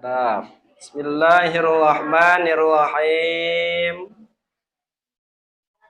Nah, bismillahirrahmanirrahim.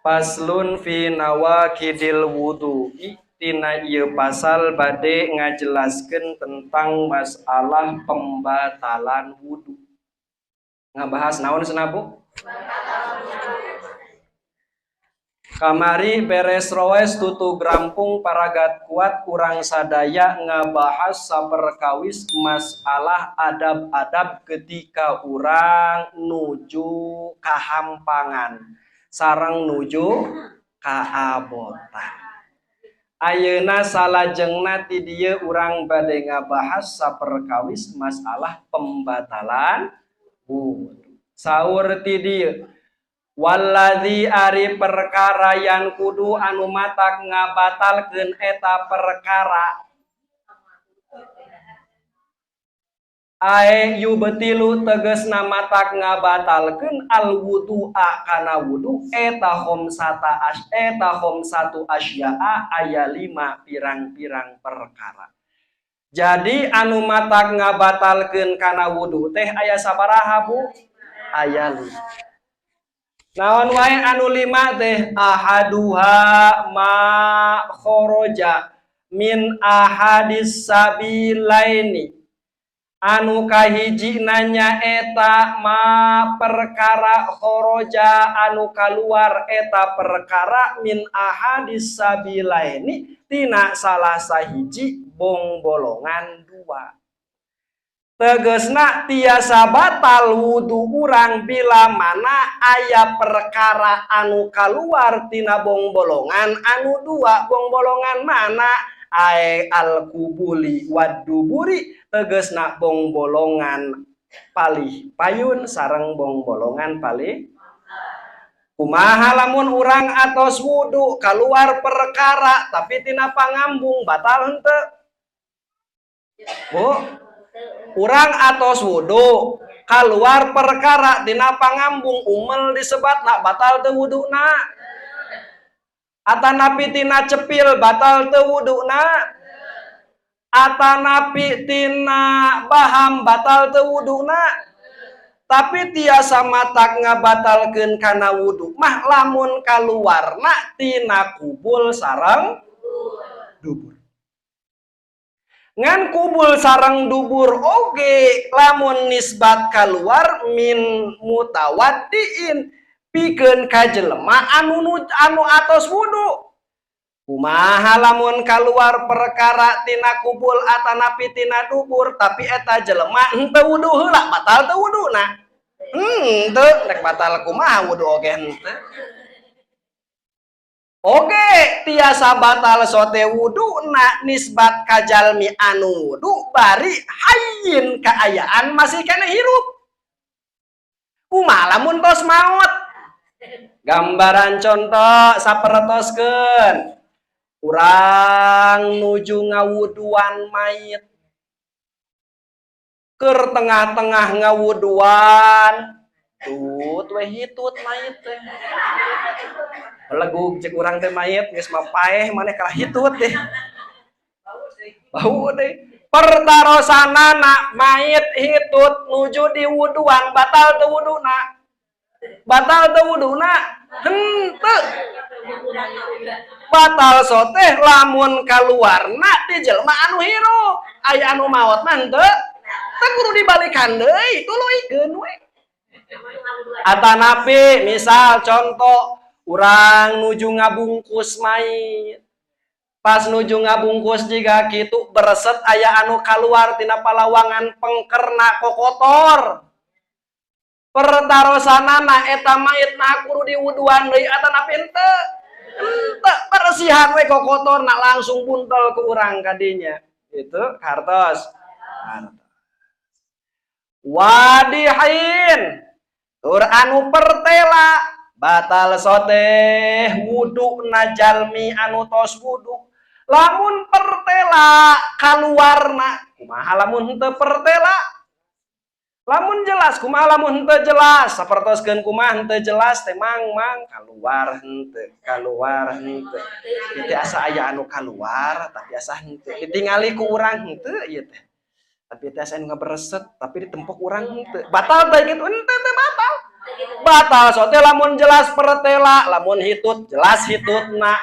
Faslun fi nawaqidil wudu'i. Tina ieu pasal bade ngajelaskeun tentang masalah pembatalan wudu. Ngabahas naon cenah Bu? Kamari beres roes tutug rampung paragat kuat kurang sadaya ngabahas saperkawis masalah adab-adab ketika urang nuju kahampangan sareng nuju kaabotan. Ayeuna salajengna ti dieu urang bade ngabahas saperkawis masalah pembatalan wudu. Saur ti dieu waladzi ari perkara yang kudu anu matak ngabatalkeun eta perkara ae yubtilu tegasna matak ngabatalkeun al wudu'a kana wudu eta khomsata as eta khomsatu asya'a aya 5 pirang-pirang perkara. Jadi anu matak ngabatalkeun kana wudu teh aya sabaraha Bu? Aya 5. Naon wae anu 5 teh? Ahaduha ma kharaja min ahadis sabilaini. Anu kahiji nanya eta ma perkara kharaja anu kaluar eta perkara min ahadis sabilaini tina salah sahiji bongbolongan dua. Tegesna tiasa batal wudu urang bila mana aya perkara anu kaluar tina bongbolongan anu dua. Bongbolongan mana? Ae al-kubuli waduburi, tegesna bongbolongan palih payun sareng bongbolongan palih. Kumaha lamun urang atos wudu kaluar perkara tapi tina pangambung batal henteu? Bu, urang atos wudu kaluar perkara tina pangambung umel disebatna batal teu wuduna? Atanapi tina cepil batal teu wuduna? Atanapi tina baham batal teu wuduna? Tapi tiasa matak ngabatalkeun kana wudu mah lamun kaluarna tina kubul sareng dubur. Ngan kubul sareng dubur oge lamun nisbat kaluar min mutawaddiin pikeun ka jelema anu atos wudu. Kumaha lamun kaluar perkara tina kubul atanapi tina dubur tapi eta jelema henteu wudu heula batal teu wuduna? Henteu, rek batal kumaha wudu oge henteu. Oge tiasa batal sote wuduna nisbat ka jalmi anu wudu bari hayyin kaayaan masih kena hirup. Kumaha lamun tos maot? Gambaran contoh sapertoskeun. Urang nuju ngawuduan mayit. Keur tengah-tengah ngawuduan tut we hitut mayit teh. Belegug cek urang teh mayit geus mah paeh maneh kalah hitut deh. Bau deh. Pertarosanana mayit hitut nuju diwuduan batal teu wuduna. Batal teu wuduna? Henteu. Batal soteh lamun kaluarna ti jelema anu hirup. Aya anu maot mah henteu. Teu kudu dibalikan deui, tuluykeun we. Atanapi misal contoh urang nuju ngabungkus mayit. Pas nuju ngabungkus jiga kitu bereset aya anu kaluar tina palawangan pengkerna kokotor. Pertarosanana eta mayit nah kudu diwuduan deui atanapi henteu? Henteu, bersihan we kokotorna langsung buntel ku urang kadinya. Itu kartos. Kartos. Wadihin tur anu pertela batal soteh wudu na jalmi anu tos wudu. Lamun pertela kaluarna kumaha lamun henteu pertela? Lamun jelas kumaha lamun henteu jelas? Sapertoskeun kumaha henteu jelas teh mang mang kaluar henteu, kaluar henteu. Ieu teh asa aya anu kaluar tapi asa henteu. Ditingali ku urang henteu ieu teh. Tapi teh asa nu ngabereset, tapi ditempok urang henteu. Batal teh kitu? Henteu, teu batal. Batal so teh lamun jelas pertela, lamun hitut jelas hitutna.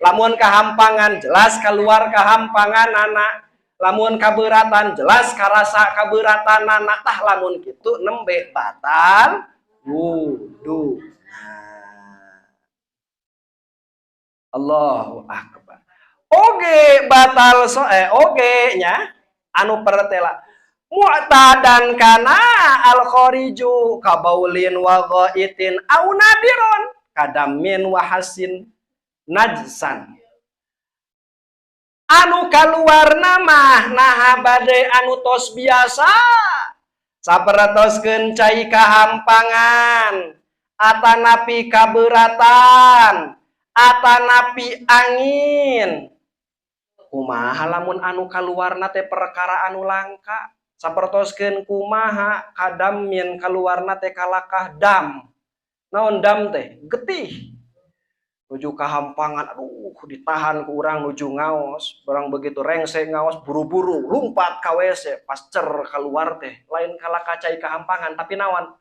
Lamun kahampangan jelas keluar kahampanganana. Lamun kaberatan jelas karasa kaberatanana. Tah, lamun kitu nembe batal wudu. Nah. Allahu akbar. Oge batal so oge nya anu pertela mu'tadan kana al khariju kabaulin wa ghaitin au nadiron kadamin wa hasin najsan. Anu kaluar mah naha bade anu tos biasa, sapertoskeun cai kahampangan atanapi kaberatan atanapi angin. Kumaha lamun anu kaluarna teh perkara anu langka, sapertoskeun kumaha, kadamin, kaluarna teh kalakah dam. Naon dam teh? Getih. Nuju kahampangan, aduh, ditahan ku urang nuju ngaos. Barang begitu rengse ngaos, buru-buru lumpat ka WC, pas cer keluar teh lain kalakah cai kahampangan, tapi naon?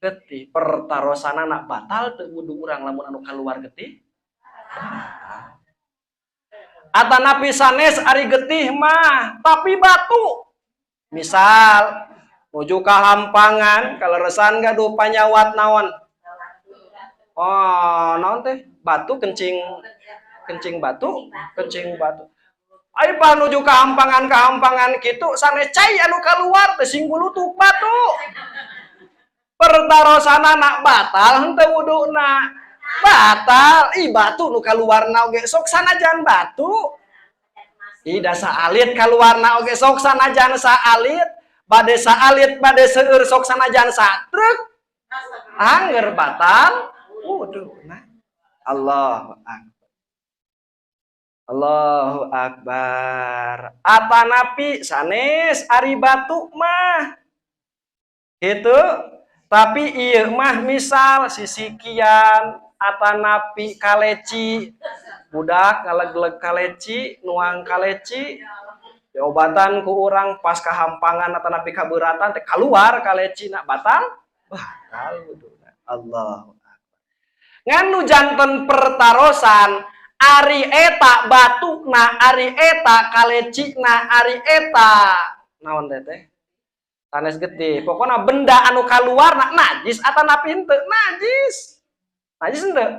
Getih. Pertarosanana batal teu wudu urang lamun anu keluar getih? Batal. Atanapi sanes ari getih mah, tapi batu. Misal nuju kahampangan, kaleresan gaduh panyawat naon? Oh, naon teh? Batu, kencing, kencing batu, kencing batu. Ayo bah nuju kahampangan-kahampangan kitu sanes cai anu keluar teh, sing bulutuk batu. Pertarosanana batal henteu wuduna? Batal. Ih, batu nu kaluarna oge sok sanajan batu. Ih, da saalit kaluarna oge sok sanajan saalit, bade saalit bade seueur sok sanajan satruk. Angger batal wuduna. Allahu akbar. Allahu akbar. Atanapi sanes ari batu mah. Gitu. Tapi ieu mah misal sisikian atanapi kaleci, budak ngalegleg kaleci, nuang kaleci, diobatan ku urang, pas kahampangan atanapi kaberatan teh keluar kaleci na, batal? Batal wuduna. Allahu akbar. Ngan nu janten pertarosan ari eta batukna, ari eta kalecina, ari eta naon teh teh? Sanes getih. Pokoknya benda anu kaluarna najis atanapi henteu? Najis. Najis henteu?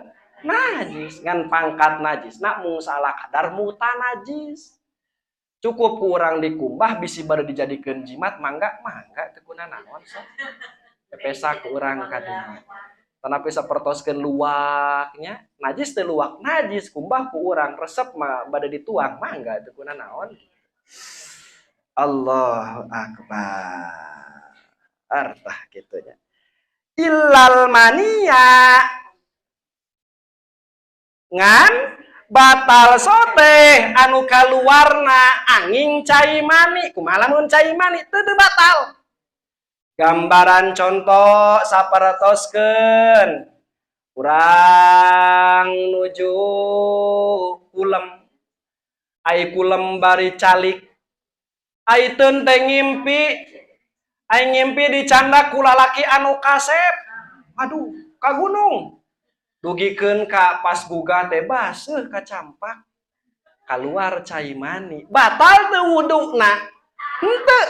Najis. Ngan pangkat najis na mung salah kadar mutanajis. Cukup kurang dikumbah, bisi bade dijadikeun jimat, mangga mangga, teu naon sok. Pepesa ku urang kadinya. Tanapi sapertoskeun luaknya, najis teu luak? Najis. Kumbah ku urang, resep mah bade dituang, mangga, teu naon. Allahu akbar. Tah, kitu nya. Illal mania, ngan batal sote anu kaluarna angin cai mani. Kumaha lamun cai mani teu batal? Gambaran contoh sapertoskeun urang nuju kulem, ai kulem bari calik, ai teu teh ngimpi, ai ngimpi dicandak ku lalaki anu kasep. Aduh, ka gunung dugikeun ka pas gugah teh baseuh kacampak, keluar cai mani. Batal teu wuduna? Henteu,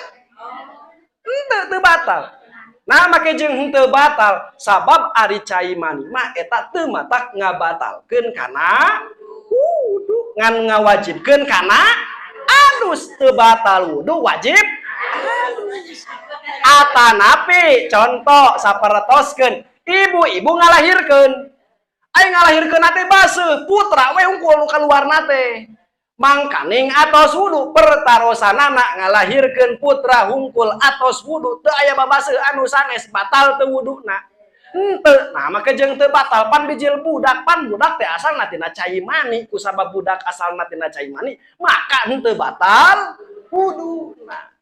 henteu, teu batal. Nah, make jeung henteu batal sabab ari cai mani mah eta teu matak ngabatalkeun kana wudu, ngan ngawajibkeun kana adus. Teu batal wudu, wajib adus. Atanapi contoh sapertoskeun ibu-ibu ngalahirkeun, ai ngalahirkeun teh baseuh, putra we hungkul nu kaluarna teh. Mangkaning atos wudu. Pertarosanana ngalahirkeun putra hungkul atos wudu, teu aya babaseuh anu sanes, batal teu wuduna? Henteu. Nah, maka jeung teu batal pan bijil budak, pan budak teh asalna tina cai mani. Kusabab budak asalna tina cai mani, maka henteu batal wuduna.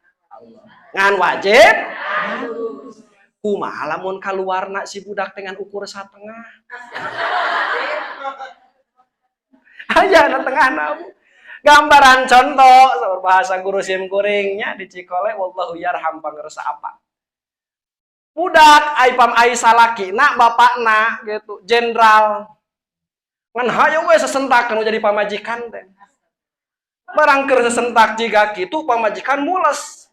Ngan wajib. Kumaha lamun kaluarna si budak dengan ukur satengah? Aya na tengah namu. Gambaran contoh bahasa guru sim kuringnya di Cikole, wallahu yarham, pangersa apa. Budak ai pam ai salakina, bapakna gitu jenderal, ngan hayo we sesentak nu jadi pamajikan teh. Barang keur sesentak jiga kitu, pamajikan mules,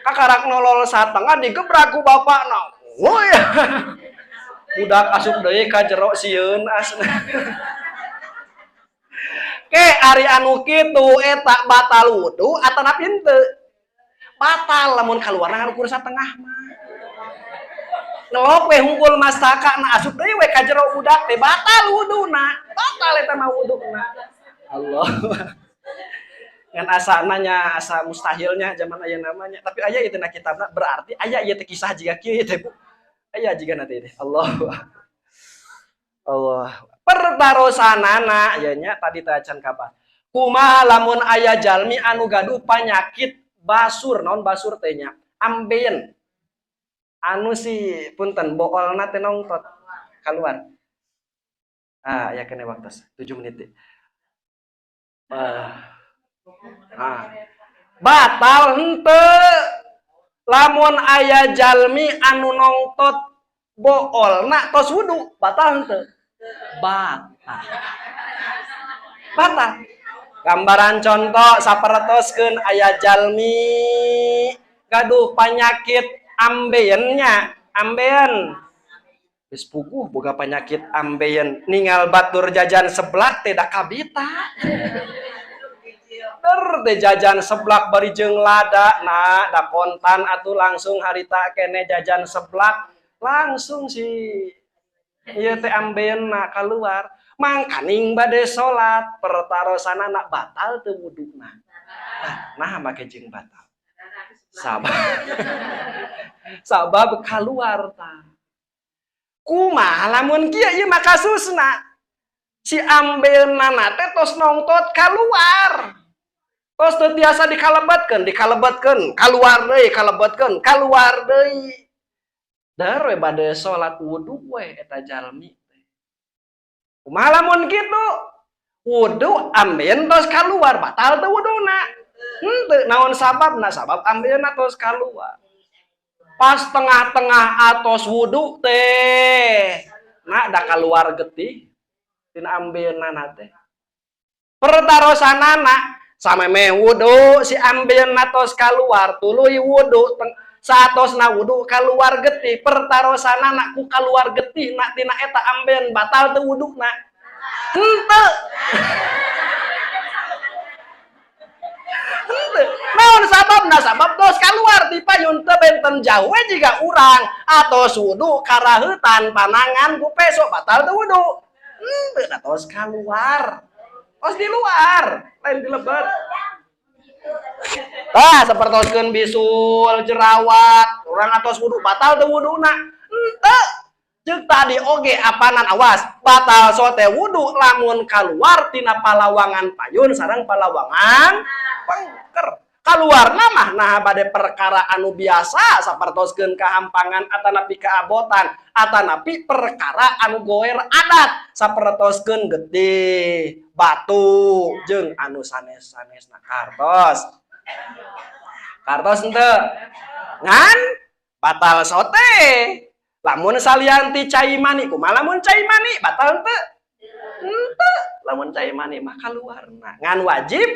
kakarak nolol satengah, digebrak ku bapakna. Woi, budak asup deui ka jero, sieun asna. Ke ari anu kitu eta batal wudu atanapi henteu? Batal lamun kaluar ngan ukur satengah mah. Nelok we hungkul mastaka na, asup deui we ka jero budak teh, batal wuduna. Batal eta mah wuduna. Allah. Ngan asa nanya asa mustahilnya zaman aya namanya, tapi aya itu na kitabna, berarti aya ieu teh kisah jiga kieu teh, Bu. Aya jiga nanti teh. Allah. Allah. Pertarosanana ya nya, tadi teh acan kabar. Kumaha lamun aya jalmi anu gaduh panyakit basur? Naon basur teh nya? Ambeien. Anu si punten boolna teh nongtot keluar. Ah, ya kena waktu 7 menit deh. Ah. Batal henteu lamun aya jalmi anu nongtot boolna tos wudu, batal henteu? Batal. Batal. Gambaran contoh sapertoskeun aya jalmi gaduh penyakit ambeien-nya, ambeien. Geus puguh boga penyakit ambeien, ningal batur jajan seblak teh da kabita. Der teh jajan seblak bari jeung lada, nah da kontan atuh langsung harita kene jajan seblak, langsung si ieu teh ambeien keluar. Mangkaning bade salat, pertarosanana batal teu wuduna? Nah, make jeung batal? Sabab sabab keluar tah. Kumaha lamun kieu ieu mah kasusna? Si ambeunana teh tos nongtot keluar. Tos teu tiasa dikalebetkeun, dikalebetkeun, keluar deui, kalebetkeun, keluar deui. Dar we bade salat, wudu we eta jalmi teh. Kumaha lamun kitu? Wudu, ambeien tos keluar, batal teu wuduna? Henteu, naon sababna? Sabab ambeunna tos keluar. Pas tengah-tengah atos wudu teh, nah da keluar getih tina ambeunana teh. Pertarosanana samemeh wudu si ambeunna tos keluar, tuluy wudu, saatosna wudu keluar getih. Pertarosanana ku keluar getih na tina eta ambeun, batal teu wuduna? Henteu. Henteu. Naon sababna? Sabab tos keluar ti payun, teu benten jauh we jiga urang atos wudu karaheutan panangan ku peso, batal teu wudu? Henteu, da tos keluar. Tos di luar, lain di lebet. Ah, sapertoskeun bisul, jerawat, urang atos wudu, batal teu wuduna? Henteu. Ceuk tadi oge apanan, awas, batal sote wudu lamun keluar tina palawangan payun sareng palawangan pengker. Keluar mah nah bade perkara anu biasa sapertoskeun kahampangan atanapi keabotan atanapi perkara anu goer adat sapertoskeun getih, batu jeung anu sanes-sanesna. Kartos? Kartos henteu? Ngan batal sote lamun salianti cai mani. Kumaha lamun cai mani, batal henteu? Henteu, lamun cai mani mah kaluarna ngan wajib.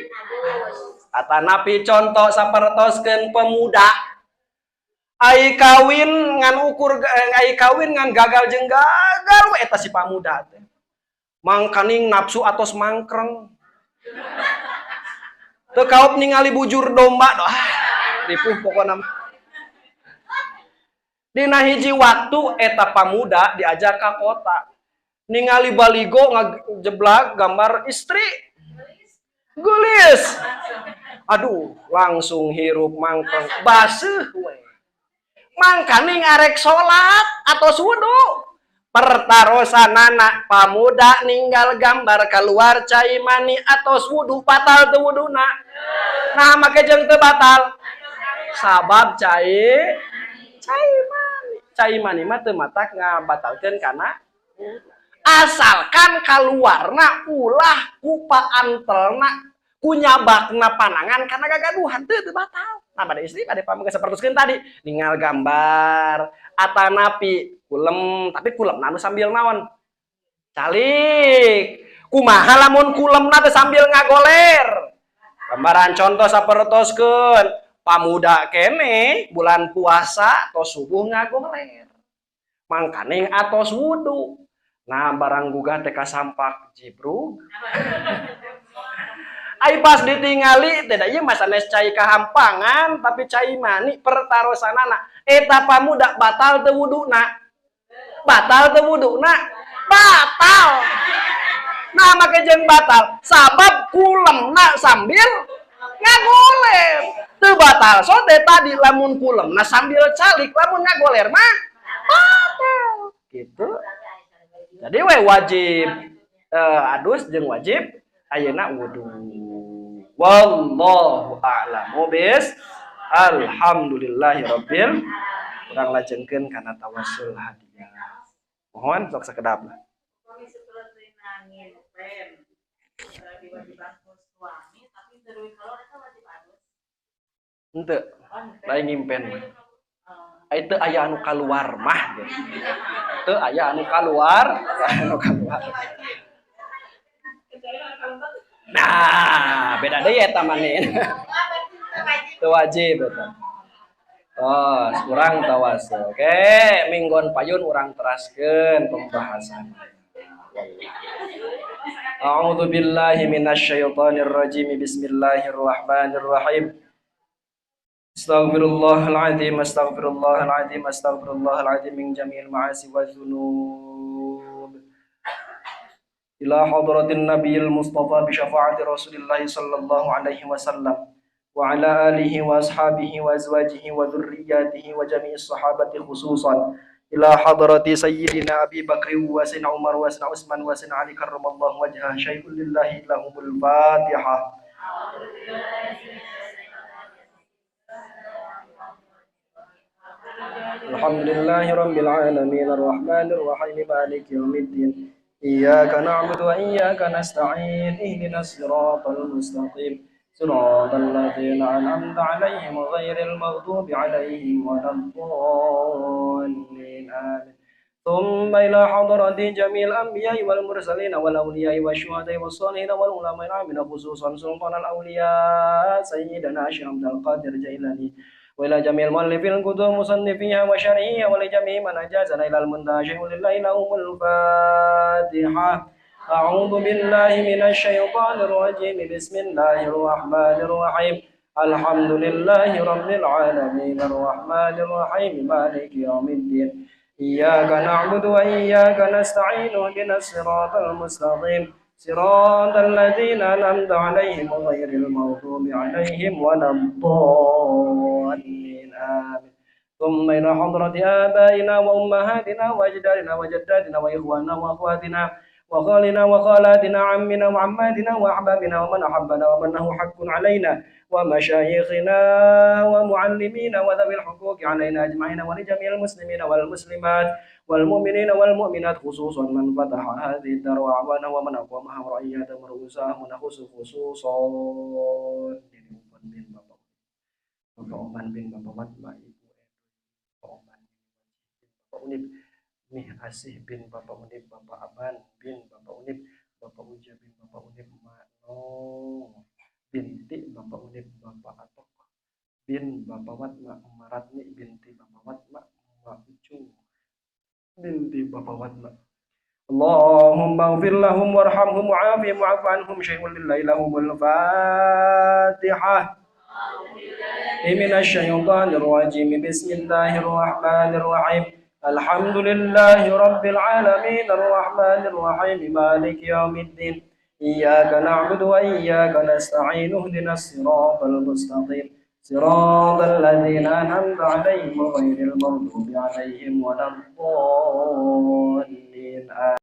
Atanapi contoh sapertoskeun pemuda ai kawin ngan ukur ai kawin ngan gagal jeung gagal we eta si pamuda teh. Mangkaning nafsu atos mangkreng, teu kaop ningali bujur domba doh, ah, ripuh pokona mah. Dina hiji waktu eta pamuda diajak ka kota, ningali baligo ngajeblak gambar istri gelis, aduh, langsung hirup mangkreng, baseuh we. Mangkaning arek salat atau wudu, pertarosanana pamuda ninggal gambar keluar cai mani atos wudu, batal teu wuduna? Nah, make jeung teu batal? Sabab cai cai mani, cai mani mah teu matak ngabatalkeun kana, asalkan kaluarna ulah ku paantelna. Ku nyabakna panangan karena gagaduhan teu batal. Nah, pada istri pada pameget sapertoskeun tadi ningal gambar atanapi kulem, tapi kulem anu sambil naon? Calik. Kumaha lamun kulemna teh sambil ngagoler? Gambaran contoh sapertoskeun pamuda kene bulan puasa tos subuh ngagoler. Mangkaning atos wudu. Nah, barang gugah teh kasampak jibrug. Ai pas ditingali teh da ieu mah sanes cai kahampangan tapi cai mani pertarosanana. Eta pamuda batal teu wuduna? Batal teu wuduna? Batal. Nah, make jeung batal sabab kulemna sambil ngagoler. Teu batal so teh tadi lamun kulemna sambil calik, lamun ngagoler mah batal. Gitu. Jadi we wajib adus jeung wajib ayeuna wudu. Wallahu a'lamu bis. Alhamdulillahirabbil. Urang lajengkeun kana tawassul hadiah. Mohon sok sakedap lah. Upami sapertina ngimpen diwajiban ku suami tapi teu keluar eta wajib adus. Henteu, Oh, henteu. Lain ngimpen mah. Oh. Ai teu aya anu kaluar mah gitu. Teu aya anu kaluar, anu kaluar. Wajib. Kecuali kalau kalau Nah, beda deui eta mah nih. Teu wajib eta. Oh, urang tawasul. Oke, minggon payun urang teraskeun pembahasan. A'udzu billahi minasyaitonir rajim. Bismillahirrahmanirrahim. Astaghfirullahaladzim, astaghfirullahaladzim, astaghfirullahaladzim min jami'il ma'asi wa dzunub. Ila hadratin nabiyil mustafa bi syafaati Rasulillah sallallahu alaihi wasallam wa ala alihi wa ashabihi wa azwajihi wa dzurriyyatihi wa jami'is sahabati khususan ila hadrati sayyidina Abi Bakri wa sayyidina Umar wa sayyidina Utsman wa sayyidina Ali karramallahu wajhah syai'un lillahi lahumul Fatihah. Alhamdulillahi rabbil alamin arrahmanir rahim maliki yaumiddin iyyaka na'budu wa iyyaka nasta'in ihdinas siratal mustaqim siratal ladzina an'amta 'alaihim ghairil maghdubi 'alaihim waladdallin. Amin. Thumma ila hadrati jami'il anbiya'i wal mursalin wal awliya'i wasyuhada'i wassalihin wal ulama'il 'amilina khususan sultanal awliya sayyidina Syekh Abdul Qadir Jailani wa ila jami'il muallifil kutub musannifiha wa syarihiha wa li jami'i man ajazana ilal muntaha syai'un lillahi lahumul Fatihah. A'udzu billahi minasyaitonir rajim. Bismillahirrahmanirrahim. Alhamdulillahi rabbil alamin arrahmanir rahim maliki yaumiddin. Iyyaka na'budu wa iyyaka nasta'in ihdinas siratal mustaqim siratal ladzina an'amta 'alaihim ghairil maghdubi 'alaihim waladdallin. Amin. Thumma ila hadrati abaina wa ummahatina wa ajdadina wa jaddatina wa ikhwana wa akhwatina wa khalina wa khalatina ammina wa ammatina wa ahbabina wa man ahabbana wa man lahu haqqun 'alaina wa masyayikhina wa muallimina wa dzawil huquqi 'alaina ajma'ina wa li jami'il muslimina wal muslimat wal mu'minina wal mu'minat khususan man fataha hadhihi dar wa awana wa man aqamaha wa ra'iyata marusahu nakhusu khususan. Bin Bapak Bapak Oman bin Bapak Watma, Ibu Bapak Oman Bapak Unib, Mih Asih bin Bapak Unib, Bapak Aban bin Bapak Unib, Bapak Uja bin Bapak Unib, Makno binti Bapak Unib, Bapak Atok bin Bapak Watma, Maratni binti Bapak Watma, Mak Ucu binti Bapak Watma. Allahumma ighfir lahum warhamhum wa'afihim wa'fu anhum syai'un lillahi lahumul Fatihah. Minasyaitonir rajim. Bismillahirrahmanirrahim. Alhamdulillahi rabbil alamin arrahmanir rahim maliki yaumiddin. Iyyaka na'budu wa iyyaka nasta'in ihdinas siratal mustaqim siratal ladzina an'amta 'alaihim ghairil maghdubi 'alaihim waladdallin.